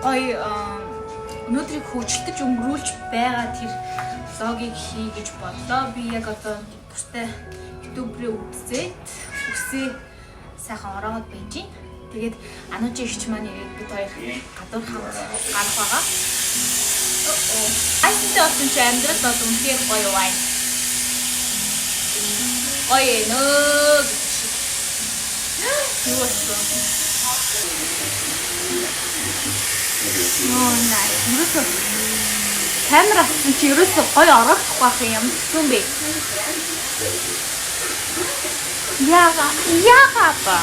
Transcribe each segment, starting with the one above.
Гоё өнөөдрийг хөгжилтөж өнгөрүүлж байгаа тэр vlog ыг хий гэж бодлоо. Би яг одоо бустай YouTube рээ үзээд үсээ сайхан ороогод байж байна. Тэгээд Анужи эгч маань ирээд бид хоёр гадуур хамт гарах байгаа. Айсантай болсон чи амьдрал бол үнэхээр гоё вайн. Гоё нөө гэдэг шиг. Юу болсон? Ноо най. Ерөөсөө камер авсан чи ерөөсөө гоё ороодохгүй байх юм юм бэ? Яага яага ба.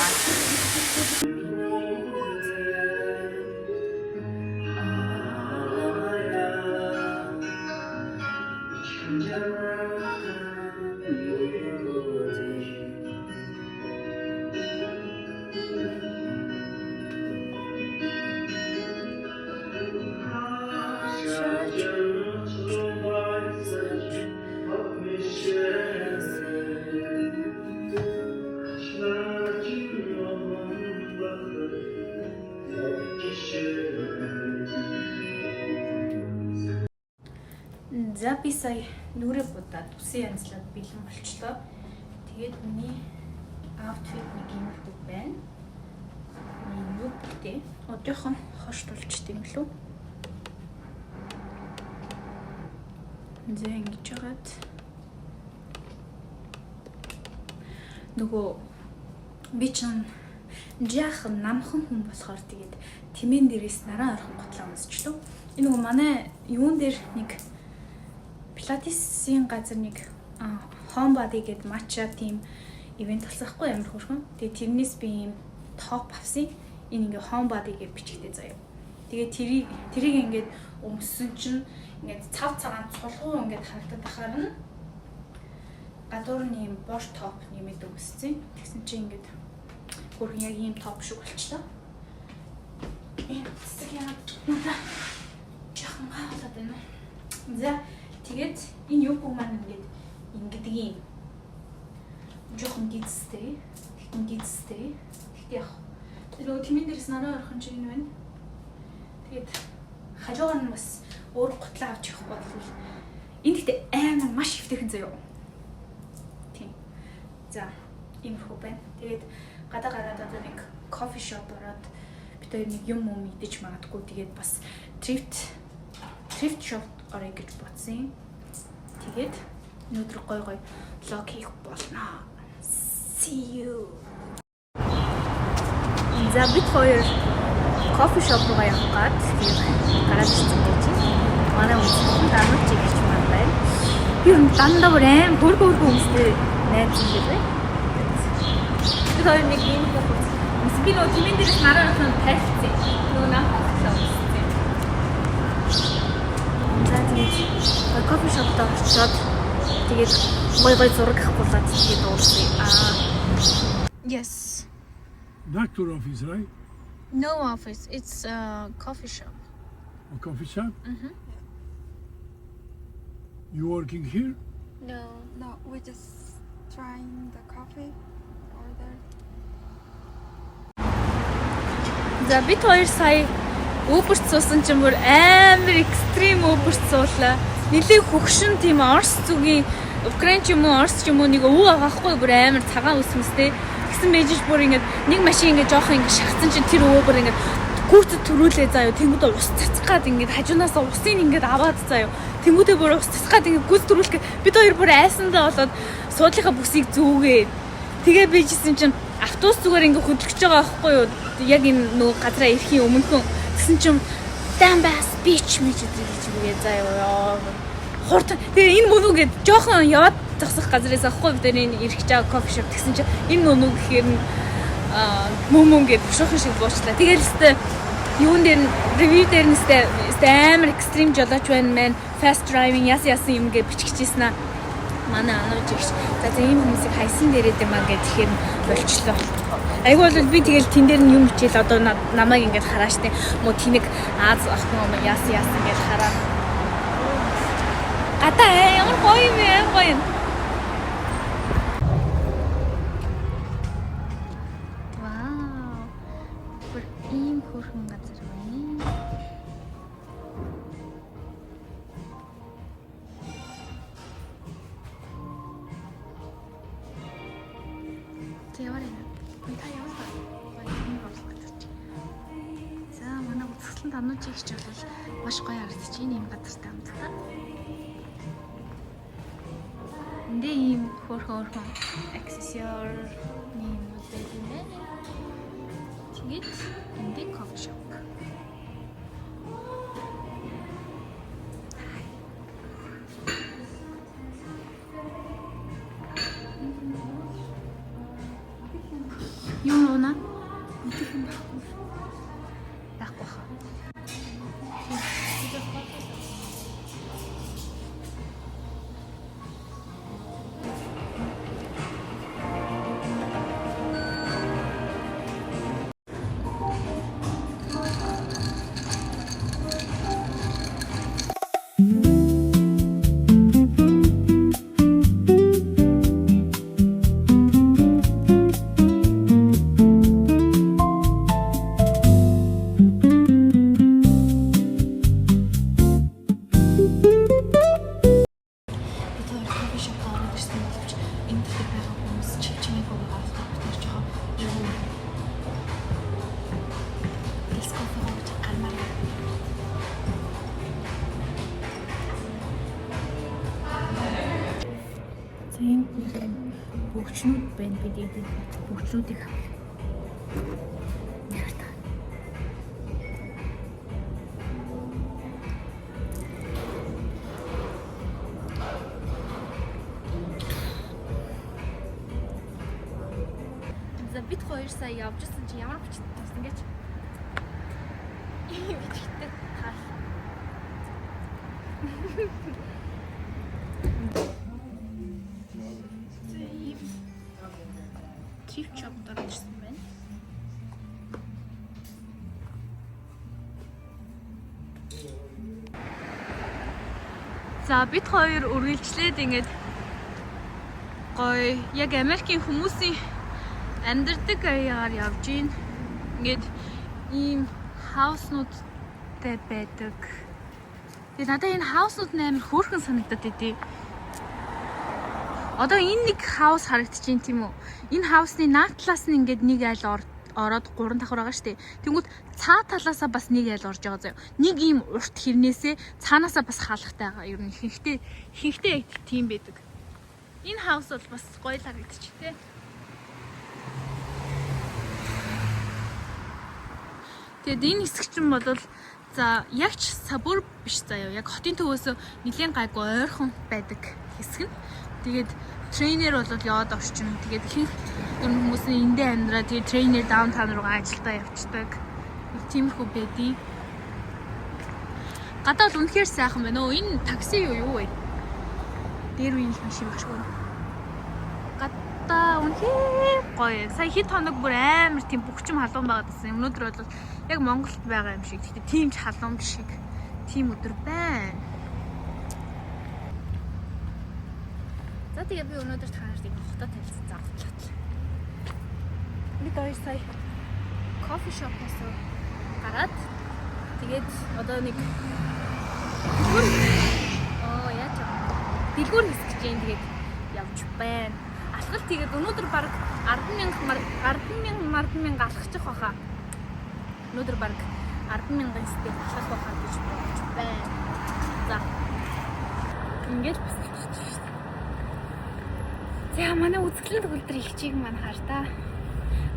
За, би сая нүрээ будаад, үсээ янзлаад бэлэн болчлоо. Тэгээд миний outfit нэг иймэрхүү байна. Нэг юбктэй. Одоохон хош тулчт юм лүү. За, ингэж жагаад нөгөө би чинь жаахан намхан хүн болохоор тэгээд тэмээн дээрээс наран ойрхон гутлаа өмсчлөө. Энэ нөгөө манай юун дээр нэг пилатесын газар нэг home body гэдэг matcha тийм event болсон амар хөөрхөн. Тэгээд тэрнээс би ийм топ авсан. Энэ ингээ home body гэж бичигтэй заяа. Тэгээд тэрийг ингээд өмссөн чинь ингээд цав цагаан цулгуу ингээд харагдаад ахаар нь гадуур нь ийм бор топ нэмээд өмссөн. Тэгсэн чинь ингээд хөөрхөн яг ийм топ шиг болчлоо. Ийм цэцэг яагаад надаа жоохон гавлаад байна уу? За, тэгээд энэ юбка маань ингээд ингэдэг юм. Жоохон гизтэй. Тэгтэн гизтэй. Тэгтээ яг тэр нөгөө тэмээн дээрээс нараа орхон чинь энэ байна. Тэгээд хажуугаар нь бас өөр гутлаа авч явах бодол. Энэ гэхдээ амар маш хэвтэйхэн заяа. Тийм. За, иймэрхүү байна. Тэгээд гадаа гараад одоо нэг coffee shop ороод бид хоёр нэг юм юм идэж магадгүй. Тэгээд бас thrift shop орё гэж бодсон юм. Тэгээд өнөөдөр гой гой vlog хийх болно. See you. За, бид хоёр coffee shop руугаа явах гад тэгээд гараад ирсэн байж байна. Манай үзсэн данууч эгч маань байна. Би юм дандаа бүр аим хөргө хөргө хүмүүстэй найз юм байлээ. Бид хоёр нэг ийм хөөц. Би нөгөө тэмээн дээрээс нараа орхон тайлцсан. Нөгөө намхан хөтлөө өмссөн. За, тэгээд coffee shop д очиод тэгээд гой гой зураг авах болоод тэгээд уулзъя. Аа. Yes. Doctor office, right? No office. It's a coffee shop. A coffee shop? Mm-hmm. You working here? No. No, we just trying the coffee order. За, бид хоёр сая Uber-т суусан чинь бүр амар extreme Uber-т суулаа. Нилээ хөгшин тийм Орос зүгийн Украин ч юм уу, Орос ч юм уу нэг өвөө байгаа хгүй, бүр амар цагаан үсмэстэй. Тэгсэн байж бүр ингээд нэг машин ингээд жоохон ингээд шахацсан чинь тэр өвөө бүр ингээд гүйцэд төрүүлээ заа юу. Тэнгүүдээ ус цацах гад ингээд хажуунаасаа усыг ингээд аваад заа юу. Тэнгүүдээ бүр ус цацах гад ингээд гүйц төрүүлэх гээд бид хоёр бүр айсандаа болоод суудлынхаа бүсийг зүүгээ. Тэгээ бийжсэн чинь автобус зүгээр ингээд хөдөлгөж байгаа байхгүй юу? Яг энэ нөгөө газраа ирэхийн өмнөхөн тэгсэн чинь Донбасс bitch мэж гэж үгээ заа юу. Хурд тэгээ энэ мөн үү гэд жоохон яваад зогсох газраас аахгүй бид энэ ирэх гэж байгаа coffee shop тэгсэн чинь энэ мөн үү гэхээр нь мөн мөн гэд бушуухан шиг буучлаа. Тэгэл өстой юун дээр review дээр нь өстой амар extreme жолооч байна мэн, fast driving яасан яасан юм гэж биччихсэн аа. Манай анууж игч за за ийм хүмүүсийг хайсан дээрээ юм аа гэж тэгэхээр болчлоо. Айгу бол би тэгэл тэн дээр нь юм бичээл одоо намайг ингээд харааш тэ мө тэнэг Аз охин юм яасан яасан гэж хараа. Гадаа ямар гоё юм бэ, амар гоё юм. Вау. Бүр ийм хөөрхөн газар байна. За, яваарай. Та яваа та. Гоё юм болох гэж. За, манай үзэсгэлэн танууч их ч бол маш гоё харагдаж байна ийм газартай хамтдаа. Эндээ ийм хөөрхөн хөөрхөн аксессуар юмнууд байдаг юм байна. Тэгээд эндээ coffee shop. Юу нууна? Идэх юм байхгүй. Байхгүй хаа. Бид хоёр coffee shop ороод ирсэн боловч энэ дотор байгаа хүмүүс чив чимээгүй байгаа болохоор бид хоёр жоохон юу. Let's go for гэж гармаар байна. За, энэ нэг юм бөгчнүүд байна, бид энэ бөгчнүүдийг авъя. Нэртэй. За, бид хоёр сая явж исэн чи ямар бичигтэй тавьсан гэж. Ийм бичигтэй таалаа. За, ийм thrift shop дор ирсэн байна. За, бид хоёр үргэлжлээд ингээд гоё яг Америкийн хүмүүсийн амьдардаг аягаар явж гин. Ингээд ийм house нуудтай байдаг. Тэгээ надад энэ house нууд амар хөөрхөн санагдаад байдийн. Одоо энэ нэг house харагдчихээн, тийм үү? Энэ house ны наад талаас нь ингээд нэг айл ороод гурван давхар байгаа шүү дээ. Тэнгүүд цаа талаасаа бас нэг айл орж байгаа заяа. Нэг ийм урт хэрнээсээ цаанаасаа бас хаалгатай байгаа. Ер нь ихэнхдээ яг тийм байдаг. Энэ house бол бас гоё л харагдчих, тий. Тэгээд энэ хэсэг чинь бол за яг ч suburb биш заяа. Яг хотын төвөөс нэлээн гайгүй ойрхон байдаг хэсэг нь. Тэгээд train ээр бол яваад орчин. Тэгээд ихэнх ер нь хүмүүс нь эндээ амьдраа. Тэгээд train ээр downtown руугаа ажилдаа явцдаг. Нэг тиймэрхүү байдийн. Гадаа бол үнэхээр сайхан байна. Өө, энэ такси юу юу вэ? Дээр үеийн л машин багш байна. Гадаа үнэхээр гоё. Сая хэд хоног бүр амар тийм бөхчм халуун байгаад байсан. Өнөөдөр бол яг Монголд байгаа юм шиг. Гэхдээ тийм ч халуун биш шиг. Тийм өдөр байна. За, тэгээ би өнөөдөр та нарт энэ хотоо танилцсан заавал. Бид хоёр сая coffee shop оос гараад тэгээд одоо нэг дэлгүүр, оо, яаж вэ? Дэлгүүр хэсэг гэж юм, тэгээд явж байна. Алхалт тэгээд өнөөдөр баг 10,000 10,000 10,000 алхчих баха. Өнөөдөр баг 10,000 step алхах баха гэж бодож байна. За. Ингээд босчихчих шүү дээ. За, манай үзэсгэлэн төгөлдөр эгчийг маань хар та.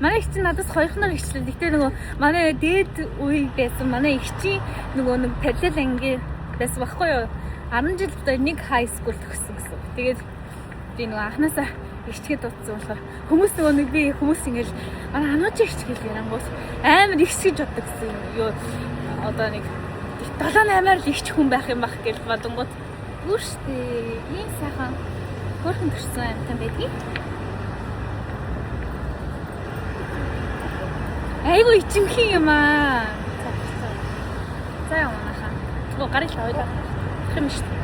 Манай эгч чинь надаас хоёрхноор эгчлээ. Гэхдээ нөгөө манай дээд үе байсан манай эгчийн нөгөө нэг параллел анги байсан байхгүй юу? 10 жил одоо нэг high school төгссөн гэсэн. Тэгээд би нөгөө анханасаа эгчгээд дуудсан болохоор хүмүүс нөгөө нэг би хүмүүс ингээл манай анууч эгч гэл ярангуус амар эгч гэж боддог гэсэн юм. Юу, одоо нэг 7 8-аар л эгч хүн байх юм бах гэж бодонгууд үгүй штэ. Ийм сайхан хөөрхөн төрсөн амьтан байдгийг. Айгу ичимхий юм аа. За, яваанаха. Тэгвэл гарыг л авъя. Юм шүү дээ.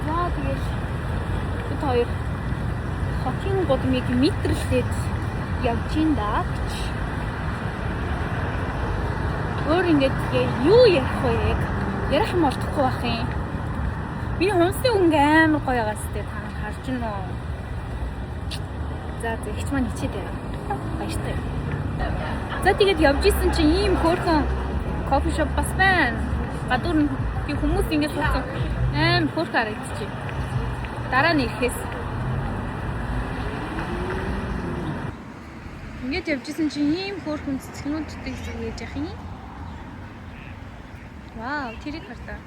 За, тэгэл бид хоёр хотын гудмыг мэдэрлээд явж ин да гэж. Өөр ингээд юу ярих вэ яг? Ярих юм олдохгүй байх юм. Миний хумсны өнгө амар гоё байгаа сте, та нар харж байна уу? За за, эгч маань хичээд байгаа. Баяртай. За, тэгээд явж исэн чинь ийм хөөрхөн coffee shop бас байна. Гадуур нь би хүмүүс ингэж суудсан аим хөөрхөн харагдчих. Дараа нь ирэхээс. Ингээд явж исэн чинь ийм хөөрхөн цэцгнүүдтэй хэсэг гэж яах юм? Вау, тэрийг хардаа.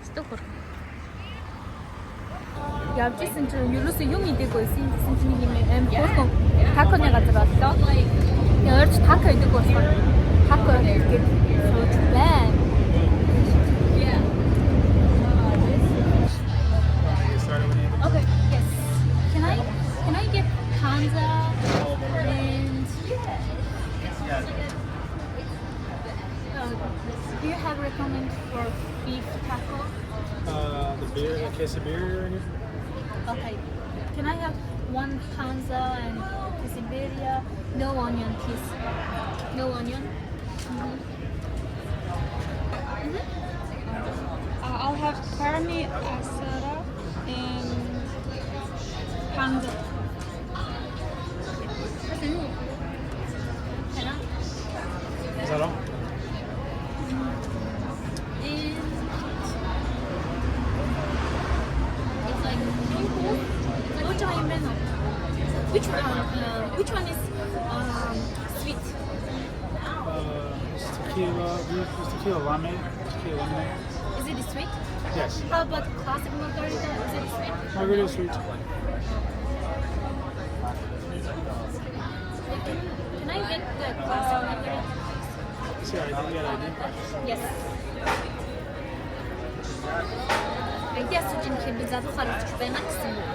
Өстө хөөрхөн. Явж исэн чинь ерөөсөө юм идээгүй байсан. Тэгсэн чинь нэг юм аим хөөрхөн taco-ны газар боллоо. Тэгээ ойрч тако идэг болохоор тако идэх сууж байна. Yeah. Okay, yes. Can I get panza and do you have recommend for beef taco? The beer, a case of beer or anything? Okay. Can I have one panza and quesadilla? No onion, please. No onion. I'll have carne asada and panza. Can I? Is that all? And it's like ууж байгаа юм байна уу? Which one? Which one is sweet? It's tequila, beef, it's tequila lime, tequila lemonade. Is it sweet? Yes. How about classic margarita? Is it sweet? Margarita sweet. Can I get the classic margarita? See, I didn't get ID. Yes. ID асууж юм хэрэг би залуухаар үзчих байна гэсэн үг.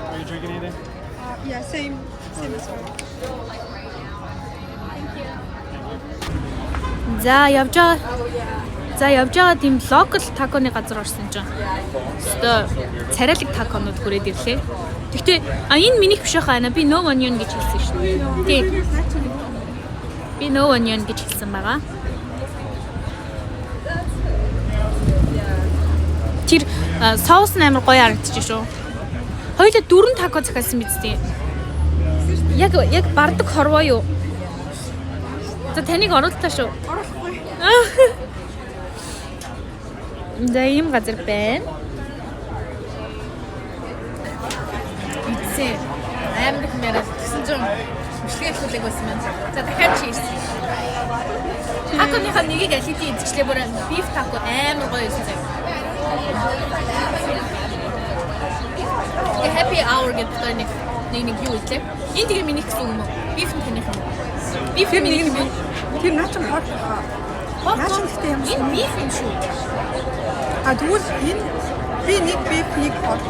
Are you drinking anything? Yeah, same, same as well. Thank you. За, явж байгаа. За, явж байгаа тийм local taco-ны газар орсон чинь. Өстой царайлаг taco-нууд хүрээд ирлээ. Гэхдээ а энэ минийх биш байхаа ана, би no onion гэж хэлсэн шүү дээ. Тийм. Би no onion гэж хэлсэн байгаа. Тэр соус нь амар гоё харагдчих шүү. Хоёулаа дөрвөн тако захиалсан биз дээ. Яг яг бардаг хорвоо юу? За, таныг оруултаа шүү. Оруулахгүй. За, ийм газар байна. Идсэн. Амар их яриад тэгсэн чинь бичлэгээ эхлүүлэх байсан байна. За, дахиад чи ирсэн. Taco-ныхаа нэгийг аль хэдийн идчихлээ, бүр beef taco амар гоё байсан заяа. Тэгээ happy hour гэдэг нэг нэг нэг юу илээ. Энэ тэгээ минийх гэсэн үг юм уу? Beef нь таних юм уу? Beef миний юм уу? Тэр наа чинь pork хаа. Наа чинь гэхдээ ямар Энэ beef юм шүү. А, тэгвэл энэ би нэг beef, нэг pork.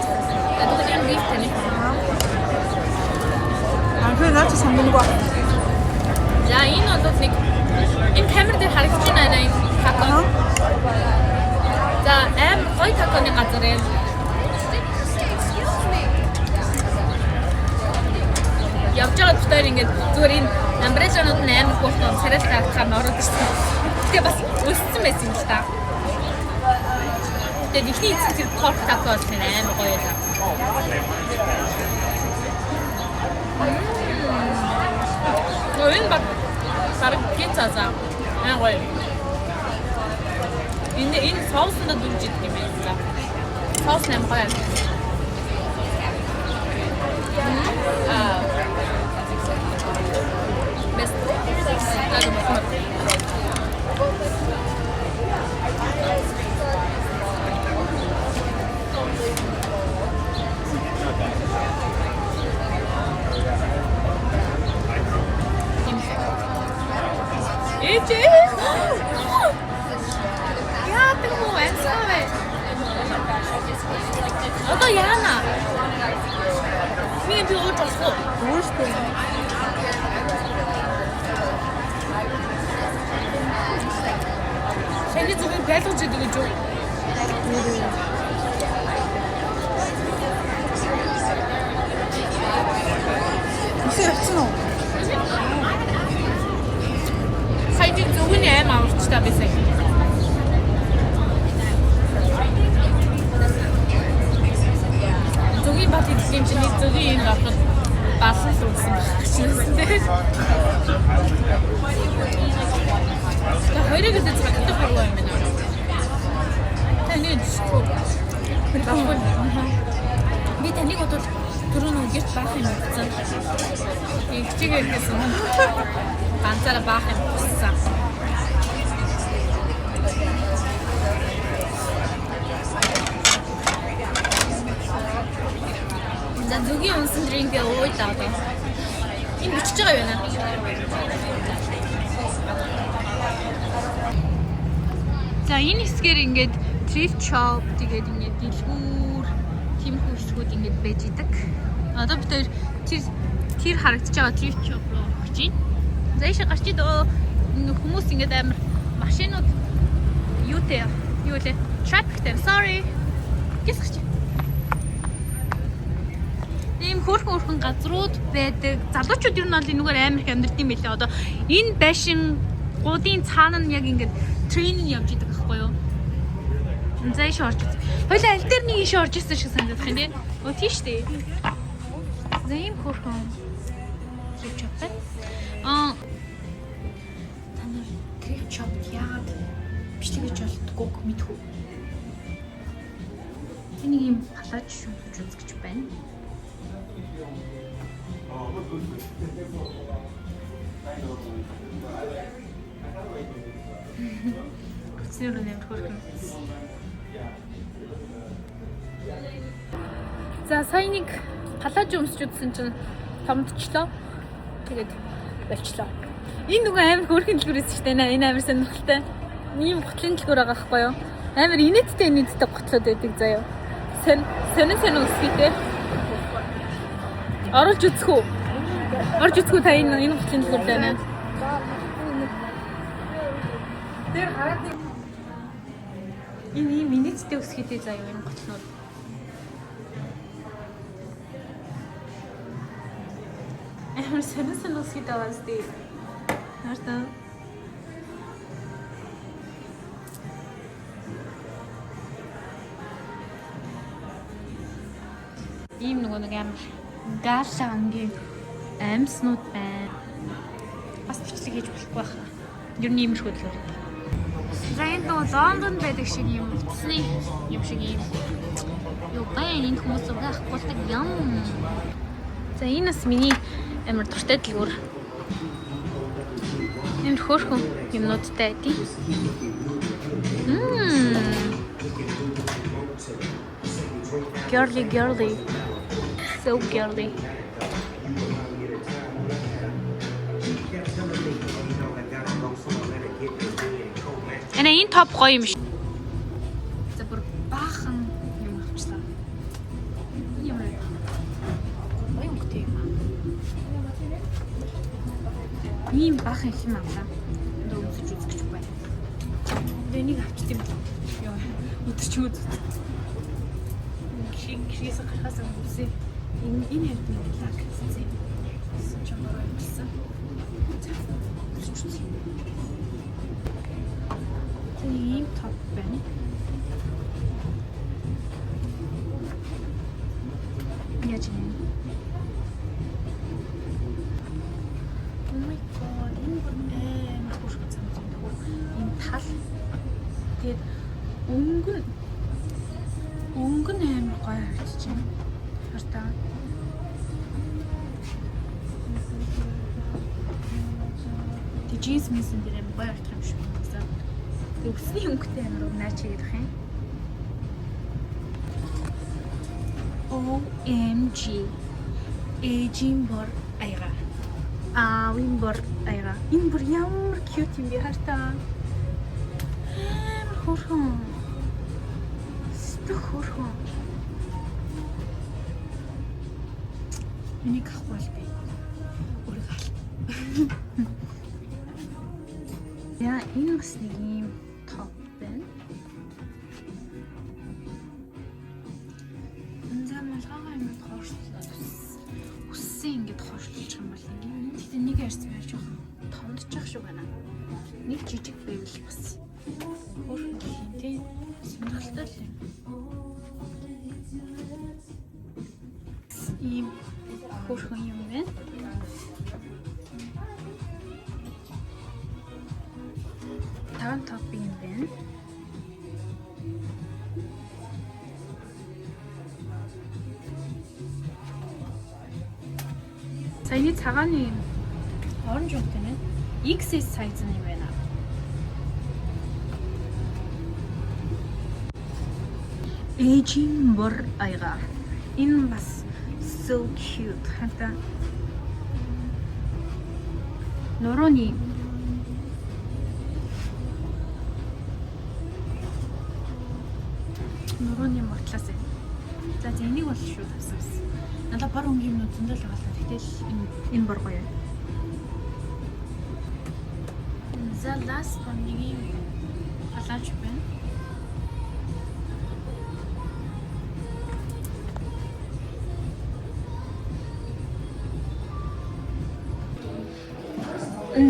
Тэгэхээр энэ beef таних. А, тэр наа чинь сонгоно. За, энэ бол нэг энэ камер дээр харагдаж байна энэ тако. За, амар гоё taco-ны газар юм. Явж байгаа битээр ингээд зүгээр энэ umbrella-нууд нь амар хөөрхөн царайлт харагдахаар нь ороод ирсэн. Тэгээ бас өссөн байсан юм л та. Тэгээд эхний эцэг тэр pork taco бол тэр амар гоё байлаа. Нөө, энэ баг бараг пицца за. Аа, гоё. Энэ энэ соусанд дүрж идэх юм байна. За. Соус нь амар гоё. Аа. Best. Taco бохор. Ээж. Яадаг мó амьсгаа вэ? Одоо яана? Би ууж болох уу? Өөртөө. Таны зүгээр байлгаж идэг гэж юу? Үсээ явцсан уу? Зөгийн бал идэх юм чинь нэг зөгийн энд ороход балан л үзсэн байх гэж байна тий. Тэгээ хоёрыг л цагтаа хуруу юм байна. Таны диско. Би таныг бодвол түрүү нэг гэрт баах юм утсан. Тийм хичээгээр ирэхээс өмнө ганцаараа баах юм утсан. За, зөгийн унсан drink ууй даа. Энэ бичиж байгаа юм байна. За, энэ хэсгээр ингээд thrift shop, тэгээд ингээд дэлгүүр, тиймэрхүү хэсгүүд ингээд байж идэг. Одоо бид хоёр тэр харагдаж байгаа thrift shop руу орох гэж байна. За, ийшээ гарч идөө хүмүүс ингээд амар машинууд юутэй юу лээ? Traffic-тэй. Sorry. Гэс гарч. Ийм хөөрхөн хөөрхөн газрууд байдаг. Залуучууд ер нь бол энэгээр амар их амьдардаг юм билээ. Одоо энэ байшин гудын цаана нь яг ингээд train нь явж идэг байхгүй юу? За, ийш орж үзье. Хоёлаа аль дээр нэг ийш орж исэн шиг санагдах юм тий. Өө, тийш дээ. За, ийм хөөрхөн thrift shop байна. Аа, та нар thrift shop яагаад бичлэг хийж болдгүйг мэдэх үү? Би нэг ийм палаж шүмжиж үзэж гэж байна. Үсний өрөө амар хөөрхөн. За, сая нэг палаж өмсч үзсэн чинь томдчлоо. Тэгээд болчлоо. Энэ нөгөө амар хөөрхөн дэлгүүр байсан шүү дээ. Энэ амар сонирхолтой. Ийм гутлын дэлгүүр байгаа байхгүй юу? Амар инээдтэй инээдтэй гутлууд байдаг заяа. Сонь сонин сонин өсгийтэй. Оруулж үзэх үү? Орж үзэх үү та энэ гутлын дэлгүүр байна. Тэр хараад нэг Энэ ийм инээдтэй өсгийтэй заяа энэ гутлууд. Амар сонин сонин өсгийтэй байгаа сте. Хартаа. Ийм нөгөө нэг амар гала ангийн амьснууд байна. Бас бичлэг хийж болохгүй байх. Ер нь иймэрхүү л байна. За, энэ нөгөө Лондонд байдаг шиг юм утасны юм шиг юм юу байна. Энд хүмүүс зураг авахгүйдэг юм. За, энэ бас миний амар дуртай дэлгүүр. Амар хөөрхөн юмнуудтай тий. Мм. Girly, girly. So girly. Энэ энэ топ гоё юм шиг. За, бүр баахан юм авчлаа. Энэ ямар вэ? Гоё өнгөтэй юм аа. Ийм баахан их юм авлаа. Одоо өмсөж үзэх гэж байна. Одоо энийг авчт юм. Йоо, өдөр чи үз. Гişиг гişгээс гарахаас өмнө үсээ. Энэ хавьд нэг лак гэсэн юм. Гэсэн ч юм болсон. За, өмсөж үзье. За, ийм топ байна. Яаж юм? Oh my god, энэ бүр амар хөөрхөн санагддаг. Ийм тал. Тэгээд өнгө нь амар гоё харагдаж байна. Хартаа. Тэг джинс мэнсэн дээр амар гоё харагдах юм шиг байна. Тэг үсний өнгөтэй амар өмнаач хийх юм. OMG. Ээжийн бор аяга. Аавын бор аяга. Энэ бүр ямар cute юм бэ, хартаа. Амар хөөрхөн. Өстө хөөрхөн. Энийг авах бол би өөрийгөө ал. Яа, энэ бас нэг юм топ байна. За, малгайгаа ингэж хоошлоо. Үссэн ингэж хоошлуулчих юм бол ингэ. Гэхдээ нэг ярьсан байж жоохон томдчих шиг байна. Нэг жижиг байвал бас хөөрхөн гэх юм тий. Сонирхолтой л юм. Ийм хөөрхөн юм байна. Таван топ юм байна. Саяны цагааны юм orange өнгөтэй нэ. XS size юм байна. Ээжийн бор аяга. Энэ бас so cute. Ханта. Нурууны нурууны мортлаас юм. За за энийг бол шууд авсан байсан. Надад бор өнгийн юмнууд зөндөл байгаа л та. Гэтэл энэ бор гоё. За last one нэг юм палач байна.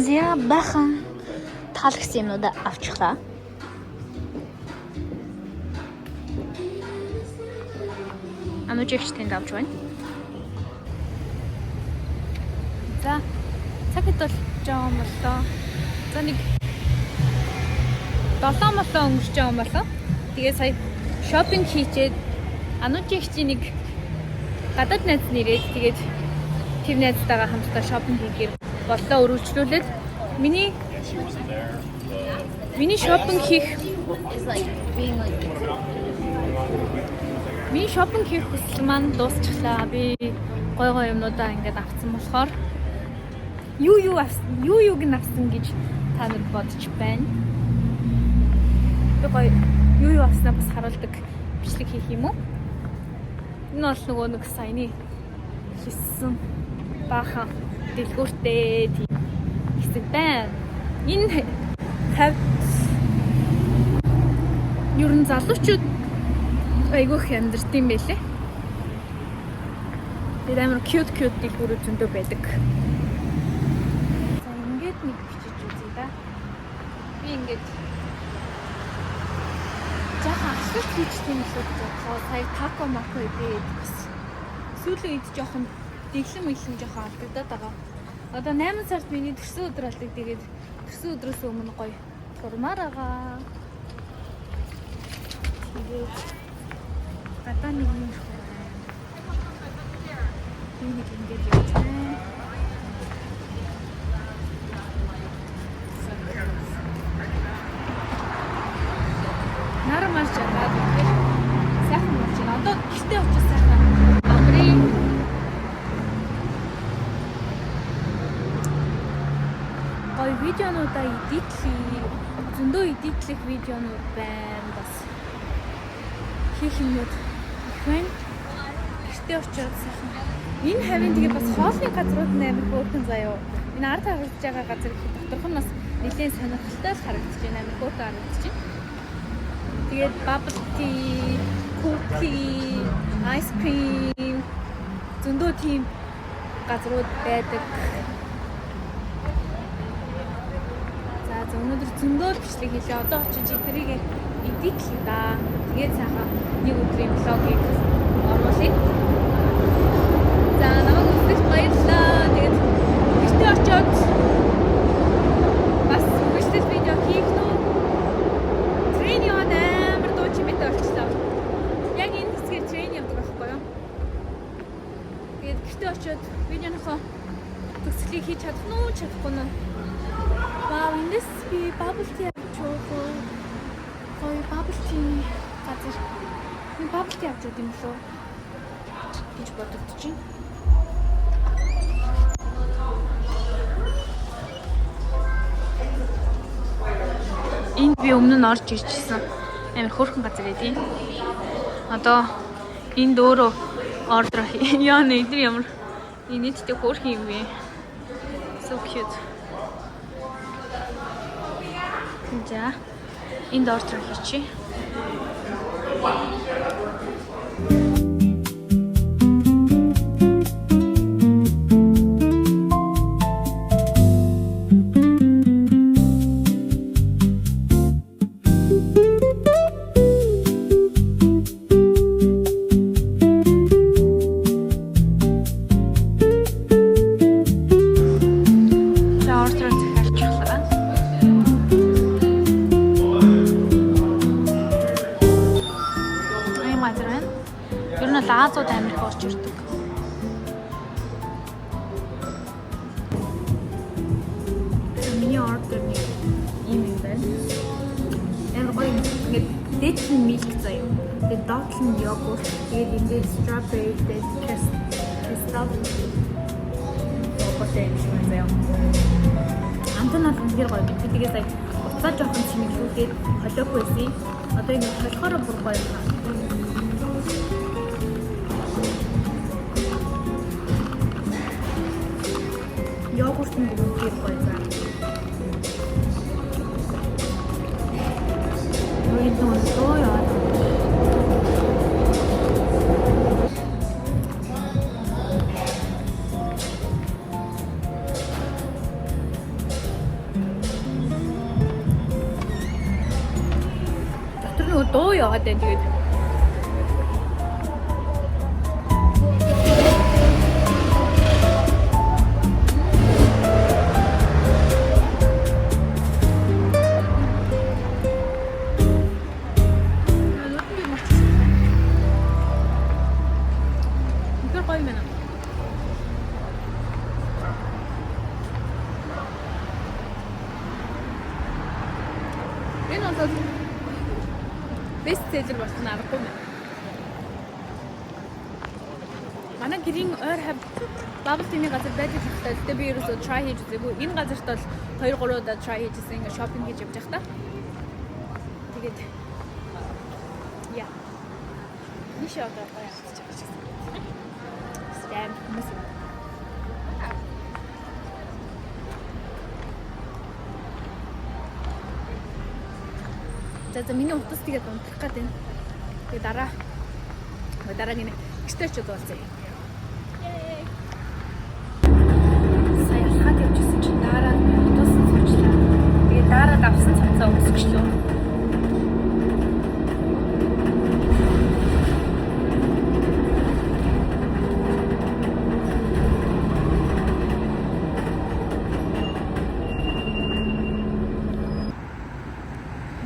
За бахан таалагдсан юмнуудаа авчихлаа. Анужигч тэнд авч байна. За цаг хэд болж байгаа юм боллоо? За нэг 7 молоо өнгөрч байгаа юм болоо. Тэгээ сая shopping хийчээд Анужигчийн нэг гадаад найз нэрээд тэгээд тэр найзтайгаа хамтдаа shopping хийхээр боллоо өргөжлүүлээд миний shopping хийх It's like being like Миний shopping хийх хүсэл маань дуусчихлаа. Би гой гой юмнуудаа ингээд авсан болохоор юу юу авсан, юу юуг нь авсан гэж та нар бодож байна. Би гоё юу юу авснаа бас харуулдаг бичлэг хийх юм уу? Энэ бол нөгөө нэг саяны хийсэн баахан дэлгүүртэй тийм хэсэг байна. Энэ хавьд ер нь залуучууд айгүй их амьдардаг юм байлээ. Тэгээд амар cute cute дэлгүүрүүд зөндөө байдаг. За ингээд нэг бичиж үзье да. Би ингээд жаахан алхалт хийж тийм л үү гэж бодлоо. Сая тако мако идээд бас сүүлийн үед жоохон дэглэм мэглэм жоохон алдагдаад байгаа. Одоо 8 сард миний төрсөн өдөр болдог. Тэгээд төрсөн өдрөөс өмнө гоё турмаар байгаа. Тэгээд гадаа нэг юм их байна. Би нэг ингээд явж байна. Нар марч чадаад үнэхээр сайхан болж байна. Одоо гэртээ очиж сайхан амрын. Гоё видеонуудаа edit лээ. Зөндөө edit лэх видеонууд байна. Бас хийх юмнууд их байна. Гэртээ очиод сайхан. Энэ хавийн тэгээ бас хоолны газрууд нь амар хөөрхөн заяо. Энэ ард харагдаж байгаа газар их доторх нь бас нэлээд сонирхолтой л харагдаж байна. Амар хөөрхөн харагдаж байна. Тэгээд bubble tea, cookie, ice cream зөндөө тийм газрууд байдаг. За за өнөөдөр зөндөө л бичлэг хийлээ. Одоо очиж эднэрийг edit лээ да. Тэгээд сайхан нэг өдрийн vlog ыг оруулъя. За намайг үзсэнд баярлалаа. Тэгээд гэртээ очиод бас үргэлжлэл видео хийх нү. Train яваад амар дуу чимээтэй болчихлоо. Яг энэ хэсгээр train явдаг байхгүй юу? Тэгээд гэртээ очиод видеоныхоо төгсгөлийг хийж чадах нь уу, чадахгүй нь. Вау, эндээс би bubble tea авч уух. Гоё bubble tea газар. Би bubble tea авч ууд юм лөө гэж бодогдож байна. Энд би өмнө нь орж ирчихсэн. Амар хөөрхөн газар байдیں۔ Одоо энд өөрөө order яа нэ эдгээр ямар инээдтэй хөөрхөн юм бэ? So cute. За энд order хийчихье. Амар их орж ирдэг. Миний order нэг ийм юм байна. Амар гоё юм. Ингээд дээд нь milk заяа. Тэгээд доод нь йогурт. Тэгээд энэ дээр strawberry, тэгээд crystal йогурт юм шиг байна заяа. Амт нь бол үнэхээр гоё. Би тэгээд сая уцаа жоохон чимэглүүлээд холиогүй байсан. Одоо ингэ холихоороо бүр гоё юм. Йогурт нь бүр үнэхээр гоё заа. 여기 또 яа. Дотор нөгөө дуу яваад байна тэгээд. Нүдэн би мартсан. Үнэхээр гоё юм байна. Энэ бол best seller болох нь аргагүй юм байна. Манай гэрийн ойр хавьд bubble tea-ний газар байдаг хэрэгтэй. Гэтэ би ерөөсөө try хийж үзээгүй. Энэ газарт бол 2 3 удаа try хийжсэн, ингээ shopping хийж явж байхдаа. Тэгээд яа. Нийшээ одоо гоё амтчих байгаа ч гэсэн. Спам хүмүүс юм. За за, миний утас тэгээд унтрах гээд байна. Тэгээд дараа гинэ гэртээ очиод уулзъя. Сая алхаад явжсэн чинь дараа нь утас нь суучлаа. Тэгээд дараа авсан цамцаа өмсгөжлөө.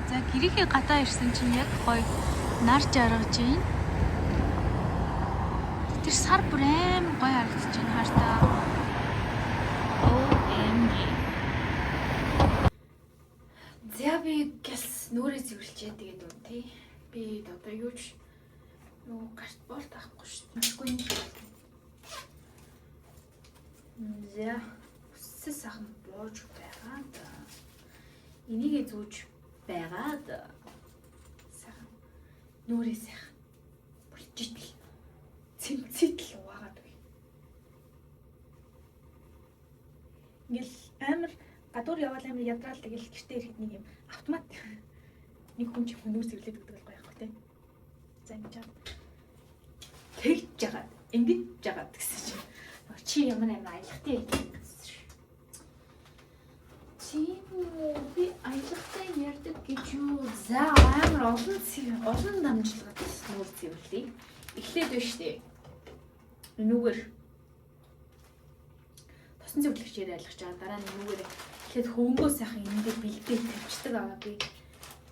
За, гэрийнхээ гадаа ирсэн чинь яг гоё нар жаргаж байна. Тэр сар бүр амар гоё харагдаж байна хартаа. OMG. За, би гялс нүрээ цэвэрлжээ, тэгээд үн тий. Би одоо юу ч нөгөө гарт болт авахгүй шүү дээ. Машгүй юм шиг байна. За, үсээ сайхан бууж байгаад энийгээ зүүж байгаад сайхан нүрээ сайхан булчитл цэмцитл угаагаад үгүй. Ингээл амар гадуур яваал амар ядраал, тэгэл гэртээ ирэхэд нэг юм автомат нэг хүн чи хүн нүүр цэвэрлээд өгдөг бол гоё явах тий. За, ингэж жаад тэгж жагаад ингэж жагаад гэсэн чинь чи ямар амар аялахтай ярьдаг гэсэн шүү. Тийм үү, би аялахтай ярьдаг гэж юу? За, амар олон олон дамжлагат нүүр цэвэрлэе. Эхлээд байна шүү дээ. Энүүгээр тосон цэвэрлэгчээр айлгаж байгаа. Дараа нь энүүгээр эхлээд хөвөнгөө сайхан энэ дээр бэлдээ тавьчихдаг аа би.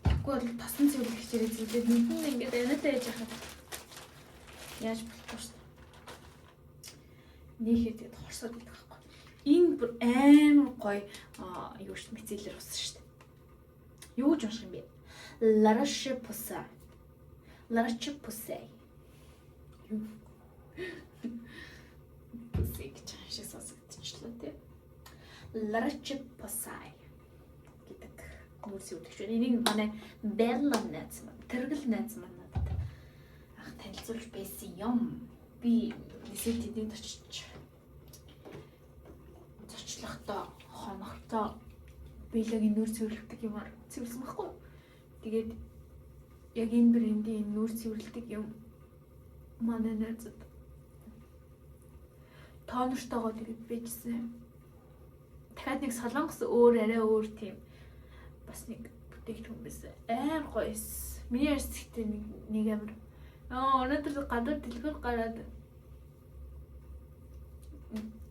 Тэгэхгүй бол тосон цэвэрлэгчээр цэвэрлээд нүдэн ингээд анатай яж хахад яаж болохгүй шүү дээ. Нээхэд тэгээд хорсоод идэх байхгүй. Энэ бүр амар гоё юу шүү, micellar ус шүү дээ. Юу гэж унших юм бэ? La Roche-Posay. La Roche-Posay. Юу? Posay гэж шиг сонсогдчихлоо тий. La Roche-Posay гэдэг нүүр цэвэрлэгч байна. Энийг манай Bella найз маань, Тэргэл найз маань надад анх танилцуулж байсан юм. Би нисээ тэдэнд очиж зочлохдоо хоногтой Беллагийн нүүр цэвэрлэдэг юмар цэвэрлсэн байхгүй. Тэгээд яг энэ брендийн энэ нүүр цэвэрлэдэг юм манай найзад toner тойгоо тэгээд байжсэн. Дахиад нэг солонгос өөр арай өөр тийм бас нэг бүтээгдэхүүн байсан. Амар гоё эс. Миний арьс гэхдээ нэг нэг амар өнөөдөр гадуур дэлгүүр гараад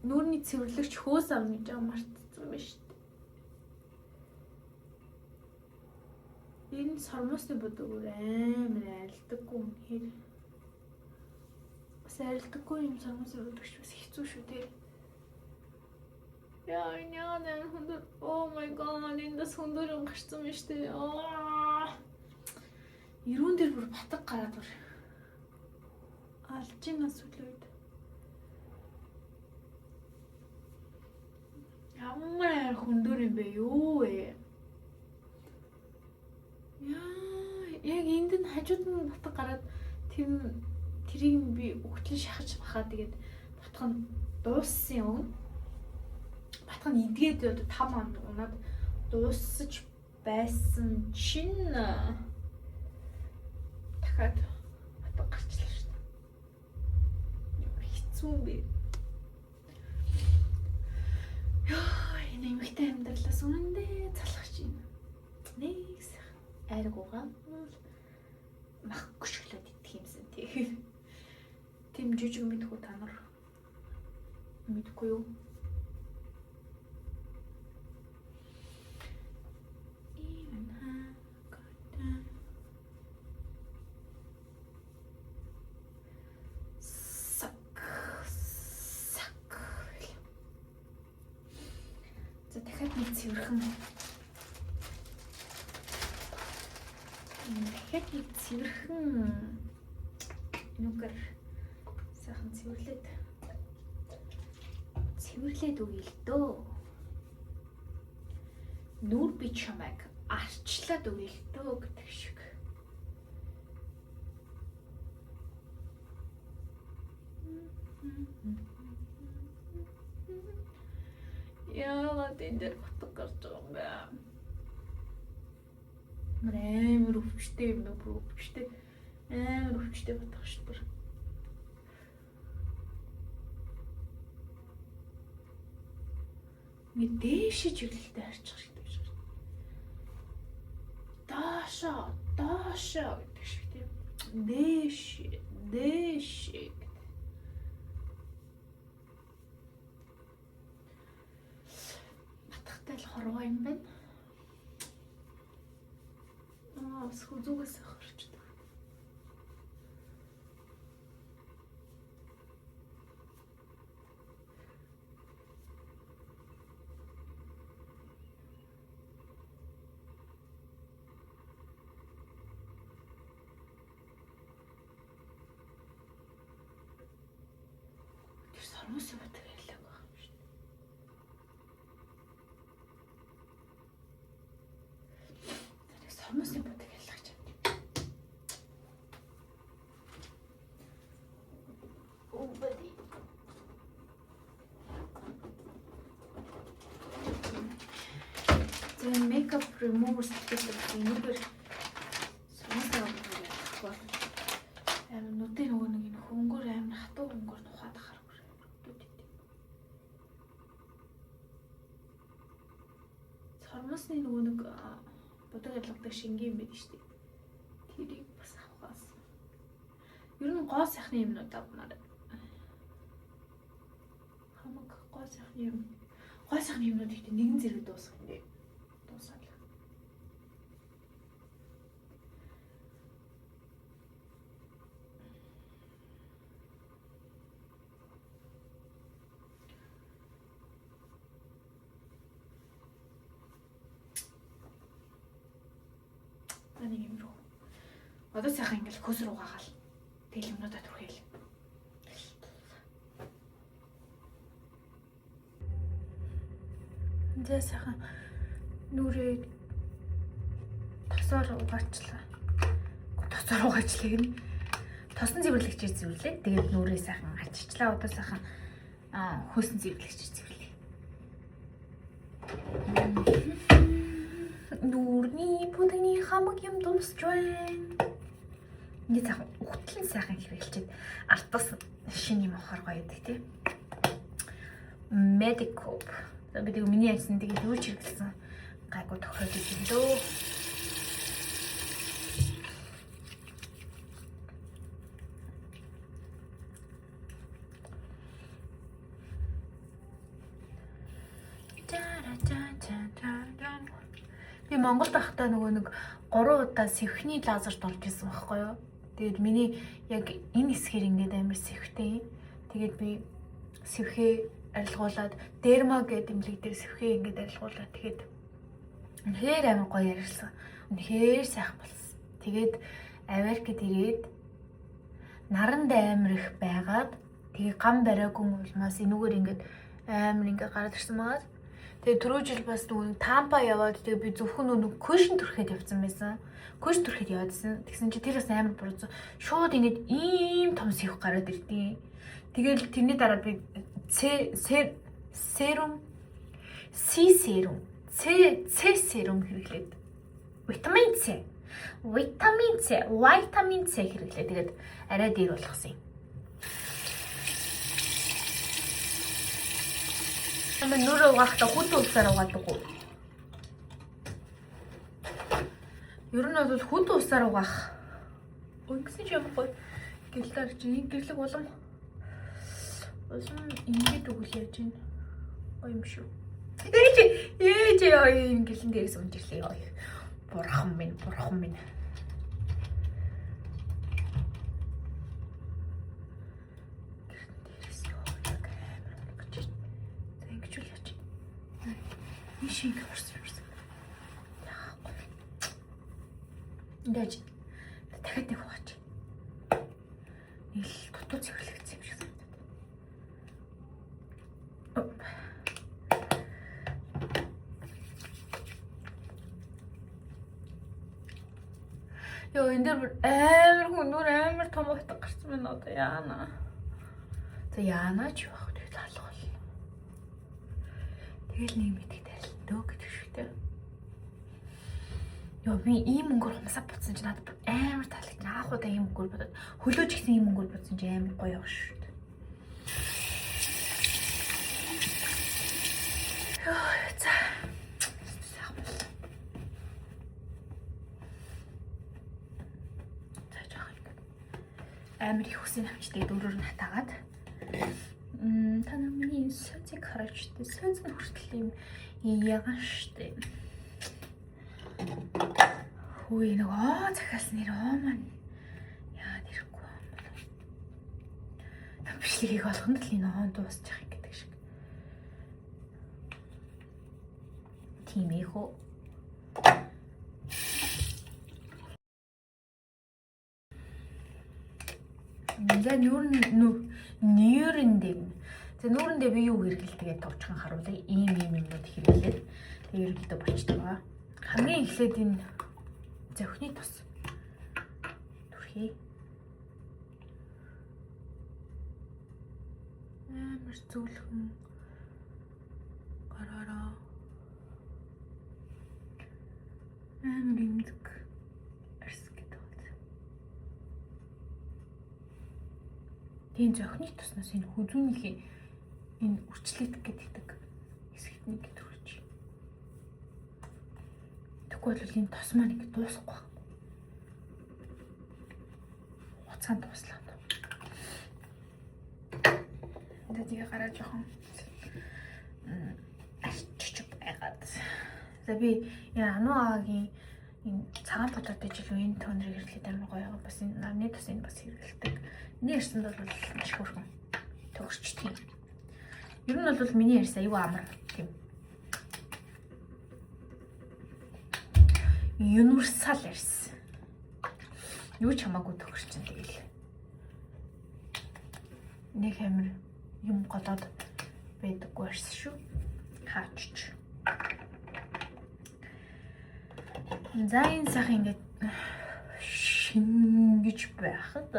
нүүрний цэвэрлэгч хөөс авна гэж мартсан байна шүү дээ. Энэ сормосны будаг өөр амар альдаггүй үнэхээр. Бас Сарилдаггүй юм сормоос өрөвдөгч бас хэцүү шүү дээ. Яа, энэ яагаад амар хүндэр. Oh my God, эндээс хүндэр юм гарсан юм шүү дээ. Аа. Ирүүн дээр бүр батг гараад бүр алж гин сүүлийн үед. Ямар амар хүндэр юм бэ юу вэ? Яа, яг энд нь хажууд нь батг гараад тэр тэрийг би өгтлэн шахаж бахаа тэгээд батг нь дууссан юм. Батг нь эдгээд одоо 5 он унаад дуусаж байсан чинь дахиад батг гарчлаа шүү дээ. Ямар хэцүү юм бэ? Йоо, энэ эмэгтэй амьдралаас үнэндээ залхаж байна. Нэг сайхан айраг угаал мах гүшглээд идэх юмсан тий. Тийм жижиг мэдхүү та нар мэдгүй юу? Even I got down. Сак сак. За дахиад нэг цэвэрхэн. Дахиад нэг цэвэрхэн нүгэр сайхан цэвэрлээд цэвэрлээд өгье л дөө. Нүр би чамайг арчлаад өгье л дөө гэдэг шиг. Яагаад энэ дээр батг гарч байгаа юм бэ? Мөр амар өвчтэй юм уу? Бүр өвчтэй. Амар өвчтэй батг шүү дээ. Ингээ дээшээ чиглэлтэй харчих шиг байж байгаа. Доошоо, доошоо гэдэг шиг тийм. Дээш, дээш гэдэг. Батхтай л хорвоо юм байна. Аа, бас хүзүүгээс харчдаг. Тэр сормоос батг ялаг байх юм шүү дээ. Тэр сормоос батг ялгаж. Oh, buddy. За энэ makeup remover салфетик энэгээр сормоос батг ялахгүй. Амар нүдээ нөгөө нэг энэ хөнгөр амар хатуу хөнгөр нухаад ахаар бүр амар өвдөд идэв. Сормосны нөгөө нэг будаг ялгадаг шингийн юм байдаг шүү дээ. Тэрийг бас авахаас. Ер нь гоо сайхны юмнууд авмаар. Хамаг гоо сайхны юм. Гоо сайхны юмнууд ихтэй нэгэн зэрэг дуусах юм дээ. Дуусаад л. За нэг юм рүү. Одоо сайхан ингээл хөөс рүү гагаал. Тэгэл юмнуудаа түрхээл. За сайхан нүрээ тосоор угаачлаа. Тосоор угаачлаа гэнэ. Тосон цэвэрлэгчээр цэвэрлээ. Тэгээд нүрээ сайхан аччлаа. Одоо сайхан хөөсөн цэвэрлэгчээр цэвэрлээ. Нүрний пудны хамаг юм дуусч байна. Ингээ сайхан ухтлан сайхан хэрэглэчихэд артаас шинэ юм авахар гоё гэдэг тий. Medicop. За би тэг миний ярьсан тэгээд юу ч хэрэглэсэн гайгүй тохиолдож байна дөө. Би Монголд байхдаа нөгөө нэг 3 удаа сэвхний лазерт орж исэн байхгүй юу? Тэгээд миний яг энэ хэсгээр ингээд амар сэвхтэй. Тэгээд би сэвхээ арилгуулад дерма гэдэг эмнэлэг дээр сэвхээ ингээд арилгуулад тэгээд үнэхээр амар гоё арилсан. Үнэхээр сайхан болсон. Тэгээд Америкт ирээд наранд амар их байгаад тэгээ гам бариагүй улмаас энүүгээр ингээд амар ингээд гараад ирсэн байгаа. Тэгээ түрүү жил бас нөгөө Тампа яваад тэгээ би зөвхөн нөгөө cushion түрхэд явсан байсан. Cushion түрхэд яваадсэн. Тэгсэн чи тэр бас амар буруу. Шууд ингээд ийм том сэвх гараад ирдیں۔ Тэгэл тэрний дараа би C serum C serum C C serum хэрэглээд витамин C витамин C витамин C хэрэглээ. Тэгээд арай дээр болгосон юм. Амаа нүрээ угаахта хүйтэн усаар угаадаг уу? Ер нь бол хүйтэн усаар угаах. Ингэсэн чи ямар гоё гэрэлээр чи энэ гэрлэг улам ингэж өгөл яаж юм. Гоё юм шүү. Ээж ээж ёо энэ гэрлэн дээрээс унжирлээ ёо. Бурхан минь, бурхан минь. Гэрлэн дээрээс ёо яг амар гэж. За ингэж үл яач. Энэ шиг орсон юмсан. Яахгүй. Ингээд дахиад нэг хувааж. Нэг л дутуу цэвэрлэгдсэн юм шиг санагдаад. Йоо, энэ дээр бүр амар хүн нүр амар том утга гарсан байна одоо яана. За яана ч явах тэгэл алга болно. Тэгэл нэг мэддэг тарилтөө гэдэг шиг те. Йоо, би ийм мөнгөөр хумсаа будсан чи надад бүр амар таалагдсан. Анх удаа ийм мөнгөөр будаад хөлөөж гисэн ийм мөнгөөр будсан чи амар гоё явах шүү дээ. Йоо, за. Сайхан боллоо. За жоох ингэ. Амар их үсийг авчдаг дөрөөр нь хатаагаад. Та нар миний созыг хараач штэ. Соз нь хүртэл юм ягаан штэ. Хөөе нэг оо захиалсан нэр оо маань яагаад ирэхгүй юм бол. Бичлэгийг олгонд л энэ оон дуусчих юм гэдэг шиг. Тийм ээ хөө. За нүүрэндээ. За нүүрэндээ би юу хэрэглэдэг гэж товчхон харуулъя. Ийм ийм юмнууд хэрэглээд тэгээ ерөнхийдөө болчтой байгаа. Хамгийн эхлээд энэ зөхний тус түрхье. Амар зүлхэн гараараа амар имдэг арс гэдэг байна. Тийм зөхний туснаас энэ хүзүүнийхээ энэ үрчлээд гэдэг хэсэгт нэг төрөж. Тэгэхгүй бол энэ тос маань ингэ дуусахгүй байна. Хуцаан дууслаа. За тэгээ гараа жоохон арчиж байгаад. За би энэ Ану аагийн энэ цагаан подотой жилүү энэ тонрыг хэрэглээд амар гоё байгаа. Бас энэ нарны тус энэ бас хэрэглэдэг. Миний ярьсанд бол маш хөөрхөн төгсчдөг юм. Ер нь бол миний ярьс аюу амар тийм. Универсал ярьс. Юу ч хамаагүй төгсчин тэгэл. Нэг амар юм голоод байдаггүй ярьс шүү. Хаач. За энэ сайхан ингээд шингэж байхад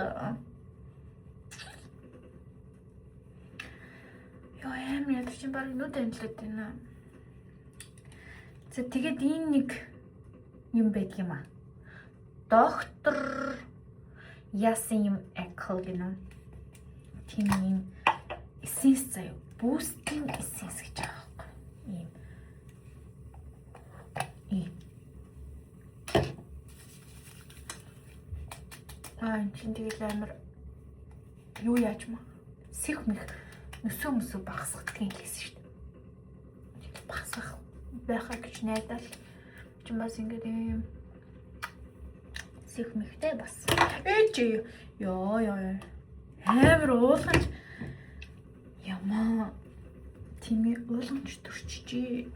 ёо амар ядар чинь баг нүд амжилт байна. За тэгээд энэ нэг юм байдаг юм аа. Доктор яасан юм экл гэнэ. Тийм юм эссенс заяа. Boosting essence гэж байгаа байхгүй. Ийм. Ийм. Аа энэ чинь тэгэл амар юу яаж маа. Сэх мэх нөсөө мөсөө багасгадаг юм хэлсэн шүү дээ. Багасгах байхаа гэж найдаад чинь бас ингээд ийм Сэвх мэхтэй бас. Ээж ёо ёо. Амар уулганч ямаа тимээ уулганч төрчжээ.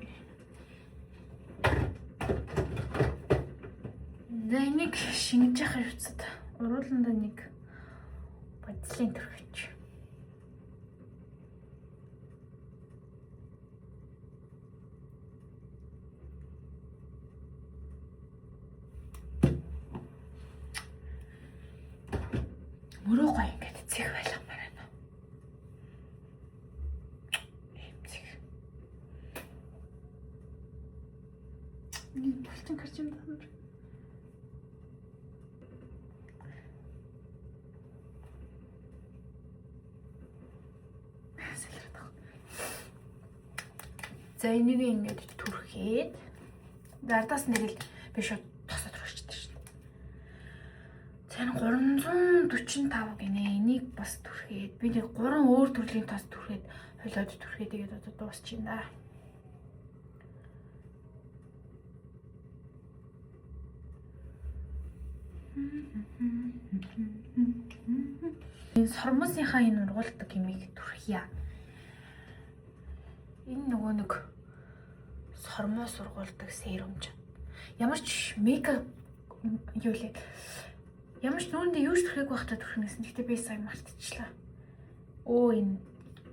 За энийг шингэж явах явцад урууландаа нэг бодислын төрхөж. Мөрөө гоё ингээд цэг байлгамаар байна. Ийм цэг. Нэг булчин гарч юм байна. За энийг ингээд түрхээд ардаас нэг л би шууд тосоо түрхчихдэг шүү дээ. За энэ 345 гинэ. Энийг бас түрхээд би нэг 3 өөр төрлийн тос түрхээд холиод түрхээд тэгээд одоо дуусчихна да. Энэ сормосынхаа энэ ургуулдаг юмыг түрхье. Энэ нөгөө нэг сормоос ургуулдаг серум ч. Ямар ч мейкап юу лээ. Ямар ч нүурэндээ юу ч түрхээг байхдаа түрхнэ гэсэн. Гэхдээ би сайн мартчихлаа. Өө энэ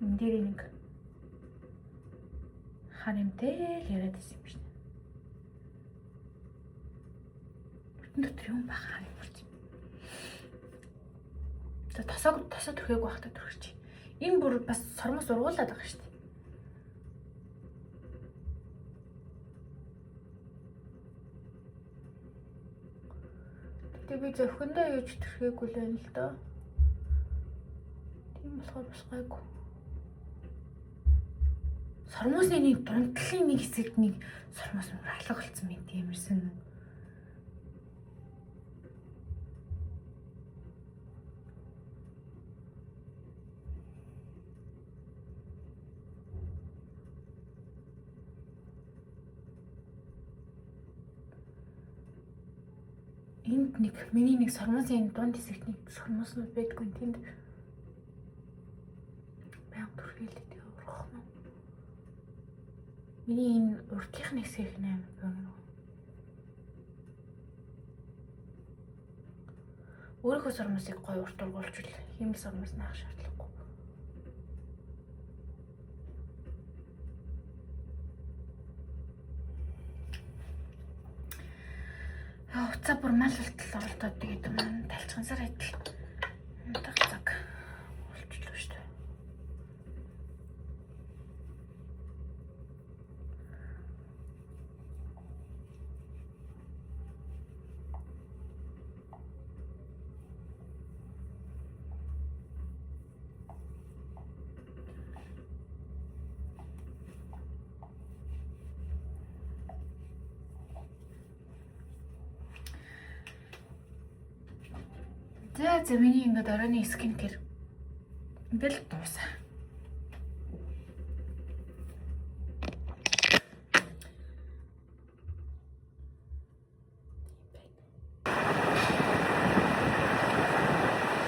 энэ дээр нэг харимтэй л яриад байсан юм шиг. Бүтэн дотор юм байх харин бүрч. За тосоо түрхээг байхдаа түрхэж. Энэ бүр бас сормоос ургуулад байгаа шүү дээ. Гэтэ би зөхөндөө юуж түрхээгүй л байна л доо. Тийм болохоор бас гайгүй. Сормоосны нэг дунтлын нэг хэсэгт нэг сормоос мөр алга болсон мэт юмэрсэн. Энд нэг миний нэг сормоосын дунд хэсэгт нэг сормооснууд байдгүй тэнд байнга түрхээлээ тэгээ ургах нь. Миний энэ урдлынх нь хэсэг нь амар богино. Өөрийнхөө сормоосыг гоё урт ургуулчвал хиймэл сормоос наах шаардлагагүй. Уцаа бүр мал болтол оролдоод тэгээд маань талчгансаар адил унтах цаг болчихлоо шүү дээ. За миний ингээд оройн скин кэр ингээл дуусаа.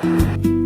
Тийм байна.